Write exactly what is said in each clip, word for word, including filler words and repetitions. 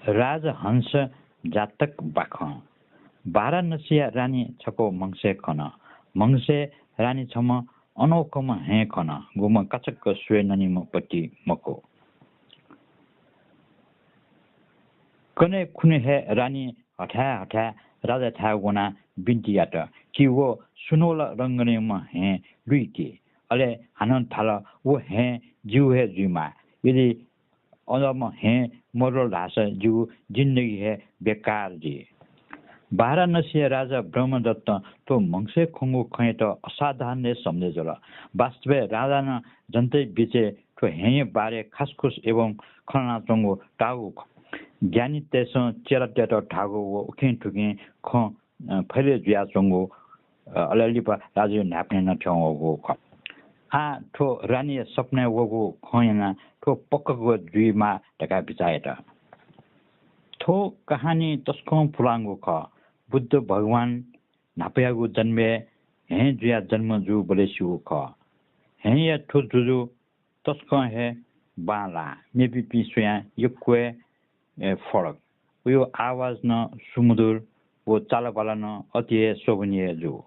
राजहंस जातक बाखं। वाराणसीया रानी छकः म्हगसय् खन। म्हगसय् रानी छम्ह अनोखम्ह हें खन, गुम्ह काचक्क स्वये ननीम्ह पति मखु। कन्हय् खुन्हु हे रानी हथाय् हथाय् राजायाथाय् वनाः बिन्ति यात कि व सुनौला रंगःम्ह हें लुइके। अले हानं धाल, व हें जिगु हे जुइमाः। यदि अज्याःम्ह हें मदुल धाःसा जिगु जिन्दगी हे बेकार जुइ। वाराणसीया राजा ब्रह्मदत्तं थ्व म्हगसय् खंगु खँयात असाधारण हे सम्झे जुल। वास्तवय् राजां नं जनताया बिचय् थ्व हेंया बारे खासखुस एवं खँ ल्हानाच्वंगु ताःगु खः। ज्ञानीतय्सं चेलातय्त धाःगु व उखें थुखें खँ, अ, फैले जुयाच्वंगु, अ, अले लिपा राजाया न्हाय्पनय् नं थ्यंवःगु खः। आः थ्व रानीया सपनाय् वःगु खँ यानाः थ्व पक्का जुइमाः धकाः बिचाः यात। थ्व कहानी तसकं पुलांगु खः। बुद्ध भगवान न्हापायागु जन्मय् हें जुयाः जन्म जूबलय् स्यूगु खः। हेंया थ्व जुजु तसकं हे बांलाः, मेपिंपिं स्वयां यक्व हे, ए, फरक। वया आवाज नं सुमधुर व चालबाला नं अति हे शोभनीय जू।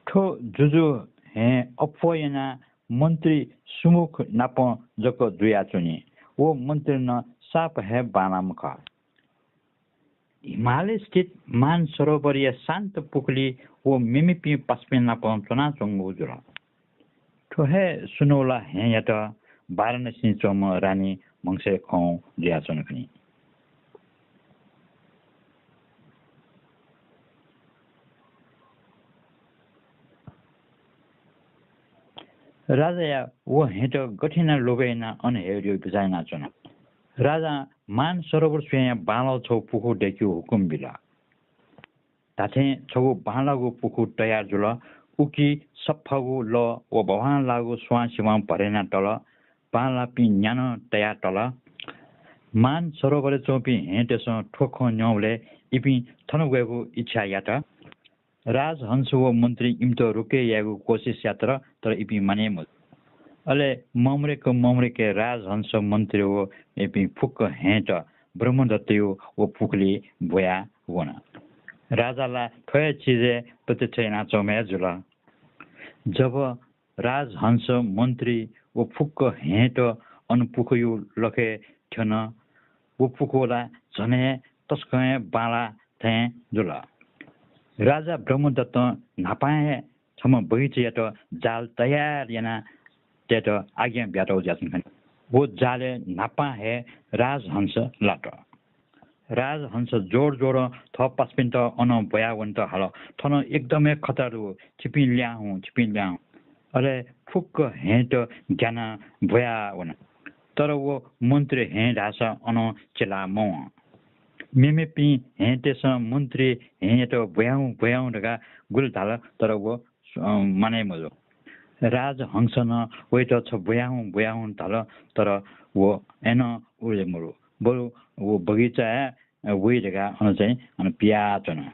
थ्व जुजु हें अप्वः यानाः मन्त्री सुमुख नाप जक जुयाच्वनी। व मन्त्री नं साप हे बांलाःम्ह खः। हिमालयस्थित मानसरोवरया शान्त पुखुली व मेमेपिं पासापिं नाप च्वनाच्वंगु जुल। थ्व हे सुनौला हेंयात वाराणसीं च्वंम्ह रानी म्हगसय् खं जुयाच्वन खनी। राजाया व हेंत गथे यानाः लोभ यानाः अन हयेगु बिचाः यानाच्वन। राजां मानसरोवर स्वयां बांलाःगु छगू पुखू दय्केगु हुकुम बिल। धात्थें छगू बांलाःगु पुखू तयार जुल। उकी सफागु लः व बांलाःगु स्वांसिवां भरे याना तल। बांलाःपिं न्या नं तया तल। मानसरोवरय् च्वंपिं हेंतय्सं थ्व खँ न्यंबलय् इपिं थन वयेगु इच्छा यात। राजहंस व मन्त्रीं इमित रोके यायेगु कोसिस यात, तर इपिं मानय् मजू। अले ममरेक ममरेक राजहंस, मन्त्री व इपिं फुक्क हेंत ब्रह्मदत्तया व पुखुलिइ ब्वया वन। राजा ला थ्व हे चिजय् प्रतीक्षा यानाच्वंम्ह हे जुल। जब राजहंस, मन्त्री व फुक्क हेंत अन पुखूया लखय् थ्यन, व पुखू ला झन हे तसकं हे बांलाः थें जुल। राजा ब्रह्मदत्तं न्हापां हे छम्ह बगैंचायात जाल तयार याना तयेत आज्ञा बियातःगु जुयाच्वन खनी। व जालय् न्हापां हे राजहंस लात। राजहंस जोर जोरं थः पासापिन्त अन ब्वया वनेत हाल। थन एकदम हे खतरा दु, छिपिं ल्याहां हुँ, छिपिं ल्याहां हुँ। अले फुक्क हेंत ग्यानाः ब्वया वन। तर व मन्त्री हें धाःसा अन चिला मवं। मेमेपिं हेंतय्सं मन्त्री हेंयात ब्वया हुँ, ब्वया हुँ धकाः गुलि धाल, तर व, अ, मानय् मजू। राजहंसं नं वयात छ ब्वया हुँ, ब्वया हुँ धाल, तर व अय्नं उरय् मरु। बरु व बगैंचाय् वइ धकाः अन चाहिँ अन पियाच्वन।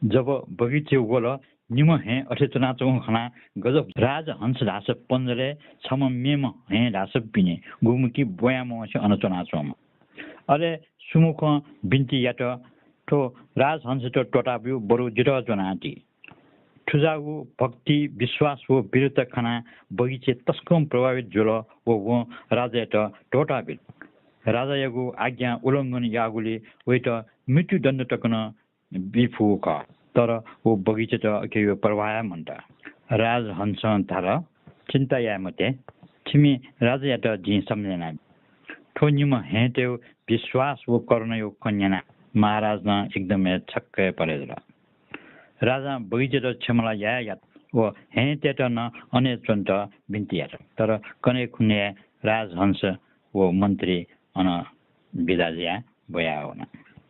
जब बगैंचाय् वल, निम्ह हें अथे च्वनाच्वंगु खनाः गजब। राजहंस धाःसा पन्जालय्, छम्ह मेम्ह हें धाःसा पिने, गुम्ह कि ब्वया मवंसे अन च्वनाच्वंम्ह। अले सुमुखं बिन्ति यात, थ्व राजहंसयात त्वःताब्यु, बरु जितः ज्वनादी। थुजाःगु भक्ति, विश्वास व वीरता खनाः बगैंचा तसकं प्रभावित जुल व वं राजायात त्वःताबिल। राजायागु आज्ञा उल्लंघन याःगुलिं वयात मृत्युदण्ड तक नं बी फुगु खः। तर व बगैंचायात अकय् प्रभाव हे मन्त। राजहंसं धाल, चिन्ता याये मते, छिमि राजायात जिं सम्झना। थ्व निम्ह हेंतय् विश्वास व करुणाया खँ न्यनाः महाराज नं एकदम हे छक्क हे परे जुल। राजां बगैंचायात क्षमा ला याये यात व हेंतय्त नं अन हे च्वनेत बिन्ति यात। तर कन्हय् खुन्हु हे राजहंस व मन्त्री अन बिदा जुयाः ब्वया वन।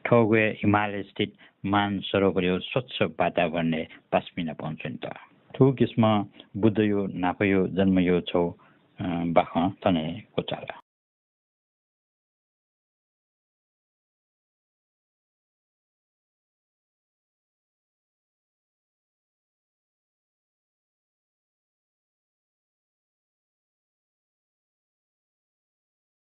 थःगु हे हिमालयस्थित मानसरोवरया स्वच्छ वातावरणय् पासापिं नाप च्वनेत। थुगु किसिमं बुद्धया न्हापाया जन्मया छगू, अ, बाखं थन हे क्वचाल।